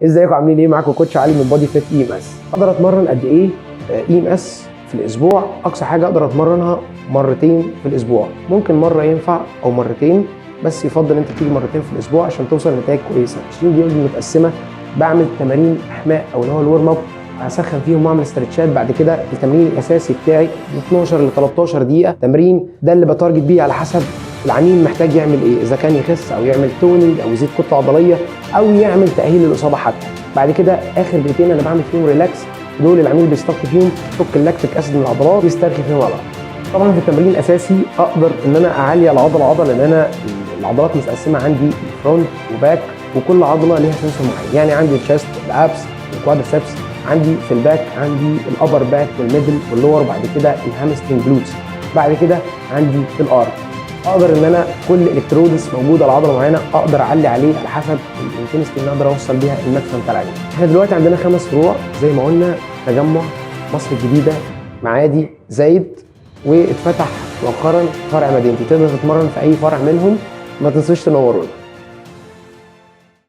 ازيكم؟ عاملين ايه؟ معاكم coach علي من Body Fit EMS. اقدر اتمرن قد ايه EMS في الاسبوع؟ اقصى حاجة اقدر اتمرنها مرتين في الاسبوع، ممكن مرة ينفع او مرتين، بس يفضل انت تيجي مرتين في الاسبوع عشان توصل لنتائج كويسه. 20 دقيقة دي متقسمه، بعمل تمارين احماء او اللي هو ال warm up، هسخن فيهم واعمل stretch ات. بعد كده التمرين الاساسي بتاعي من 12 ل 13 دقيقة تمرين، ده اللي ب target بيه على حسب العميل محتاج يعمل ايه، اذا كان يخس او يعمل toning او يزيد كتلة عضلية او يعمل تاهيل للاصابة حتى. بعد كده اخر دقيقتين انا بعمل فيهم relax، دول العميل بيسترخي فيهم، يفك ال lactic acid من العضلات ويسترخي فيهم على. طبعا في التمرين الاساسي اقدر ان انا اعلي العضلة عضله، لان انا العضلات متقسمه عندي front و back، وكل عضلة ليها sensor معين. يعني عندي ال chest، ال abs، ال quadriceps، عندي في ال back عندي ال upper back وال middle وال lower، بعد كده ال hamstring glutes، بعد كده عندي ال arm. اقدر ان انا كل electrodes موجودة لعضله معينة اقدر اعلي عليه على حسب ال intensity اللي اقدر اوصل بيها ال maximum بتاع العميل. احنا دلوقتي عندنا خمس فروع زي ما قلنا: تجمع، مصر الجديده، معادي، زايد، واتفتح مؤخرا فرع مدينتي. تقدر تتمرن في اي فرع منهم. ما تنسوش تنورونا.